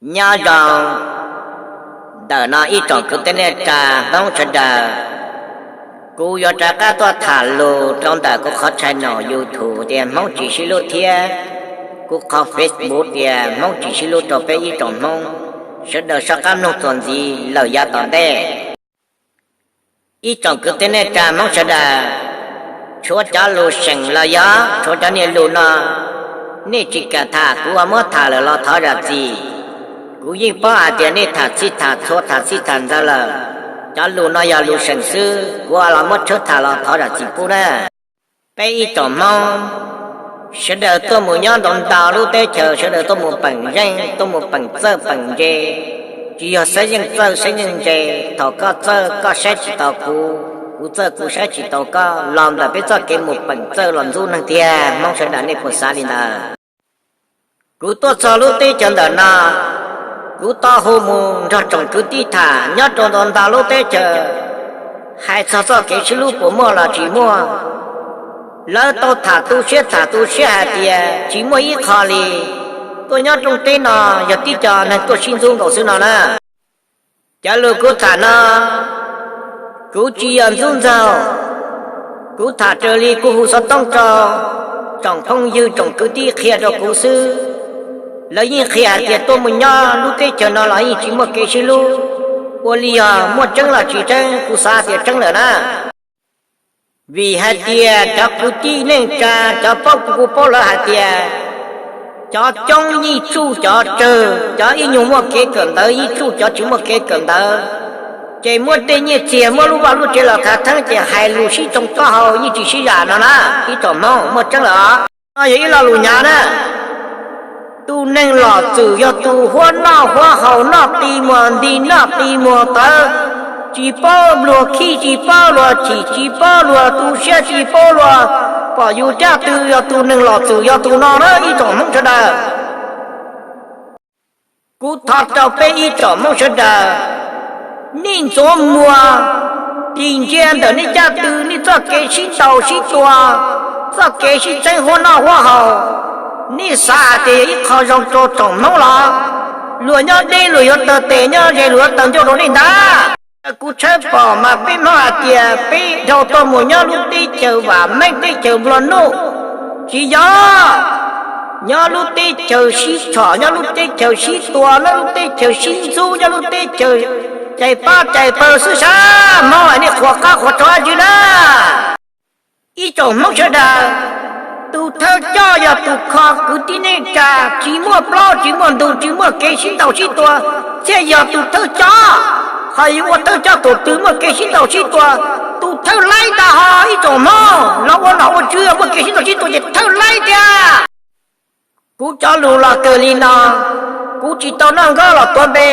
Nyob zoo ntawm no ib tsoom kwv tij neej tsa Hmoob sawv daws, kuv yuav rov qab tuaj tham lus rau ntawm kuv qhov channel YouTube tias Hmoob Tsis Sib Hlub thiab kuv qhov Facebook tias Hmoob Tsis Sib Hlub rau peb ib tsoom Hmoob sawv daws soj qab mloog txuas ntxiv lawm yav tom ntej. Ib tsoom kwv tij neej tsa Hmoob sawv daws, tshuav cov lus seem los yog tshuav cov niag lus no nej tsis kam tham, kuv ua muab tham lawm los thov zam txim. Kuv yeej paub hais tias nej tham txhij tham txhua tham txhij tham ntxaws lawm. Cov lus no yog lus seem xwb, kuv ua los muab tshawb tham los thov zam txim pub na. Peb ib tsoom Hmoob sawv daws tuaj mus nyob ntau ntau lub teb chaws, sawv daws tuaj mus peem zeej, tuaj mus peem txawj peem ntse. Tsis yog saib yeej txawj saib yeej ntse, thaum koj txawj koj saib tsis tau kuv, kuv txawj kuv saib tsis tau koj, los ntawm peb txoj kev mus peem txawj los ntxub neeg tiag. Hmoob sawv daws nej puas xav li ntawd? Kuv tuaj txog lub teb chaws ntawm no, kuv tau hu mus nrog tsoom kwv tij tham nyob rau ntau ntau lub teb chaws, hais txog txoj kev sib hlub puas muaj los tsis muaj. Lawv tau tham tu siab tham tu siab hais tias tsis muaj ib qho li, tuaj nyob rooj teb no yog tib co neeg tuaj sib ntxub nkaus xwb no na. Cov lus kuv tham no, kuv tsis yog ntxub ntxaug, kuv tham raws li kuv hu xov tooj rau tsoom phooj ywg tsoom kwv tij qhia rau kuv xwb. Lawv yeej qhia hais tias tuaj mus nyob lub teb chaws no los yeej tsis muaj kev sib hlub, ua li yog muaj tseeb los tsis tseeb, kuv xav tias tseeb lawm na. Vim hais tias cov kwv tij neej tsa, cov paub kuv, kuv paub lawv hais tias cov coob yeej tsuj cov tsawg, cov ib nyuag muaj kev kawm ntawv yeej tsuj cov tsis muaj kev kawm ntawv. Ces muab tej nyiaj txiag muab lub vaj lub tsev los khav theeb ces hais lus sib tsoo taub hau yeej tsis sib zam no na. Ib tsoom Hmoob, muaj tseeb lawm os. No yog ib lo lus hnyav na. Tus neeg lom txwm yog tus huab noj huab haus, noj qi muag nti noj qi muag tawv, tsis paub luag khib, tsis paub luag chim, tsis paub luag tu siab, tsis paub luag pom yus caj tw, yog tus neeg lom txwm yog tus no na ib tsoom Hmoob sawv daws. Kuv thov rau peb ib tsoom Hmoob sawv daws, nej ntxuav muag ris ntsia ntawm nej caj tw, nej txoj kev sib ntaus sib tua, txoj kev sib txeeb huab noj huab haus, nej xav hais tias yog ib qho zoo rau tsoom Hmoob los? Luag nyob deb luag yuav taw tes, nyob ze luag yuav taw ncauj rau nej ntag. Kuv tshawb pom mas peb Hmoob hais tias peb dhau tuaj mus nyob lub teb chaws vam meej, teb chaws nplua nuj, tsis yog. Nyob lub teb chaws sib tshom, nyob lub teb chaws sib tua, nyob lub teb chaws sib ntxub, nyob lub teb chaws cais pab cais pawg xwb sab Hmoob, nej qhuas qab qhuas tsov dab tsi na? Ib tsoom Hmoob sawv daws, tus thawj coj yog tus kho kwv tij neej tsa, tsis muaj plaub tsis muaj ntug, tsis muaj kev sib ntaus sib tua, thiaj yog tus thawj coj. Ho yuav ua thawj coj tus twg muaj kev sib ntaus sib tua? Tus thawj laib ntag ho ib tsoom Hmoob, los ua nom ua tswv muaj kev sib ntaus sib tua ces thawj laib tiag. Kuv cov lus los kawg li no, kuv tsis tau noj nkoj los tuav npe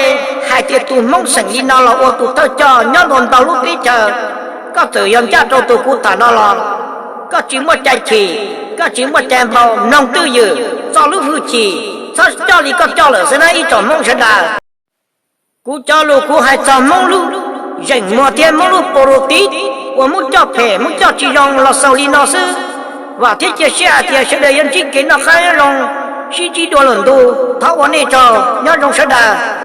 hais tias tus Hmoob xeem li no los ua tus thawj coj nyob ntau ntau lub teb chaws. Koj txawm yog ncaj rau tus kuv tham no los, koj tsis muaj cai chim, koj tsis muaj cai npau, mloog twj ywm txo lub hwj chim, txhob coj li koj coj lawm xwb na ib tsoom Hmoob sawv daws. Kuv cov lus kuv hais txog Hmoob lub zeem muag thiab Hmoob lub pus lus tiv uas Hmoob coj phem Hmoob coj tsis zoo los xaus li no xwb. Vam thiab cia siab hais tias sawv daws yuav ntsib kev noj qab nyob zoo, sib ntsib dua lwm ntu. Thov ua nej tsaug, nyob zoo sawv daws.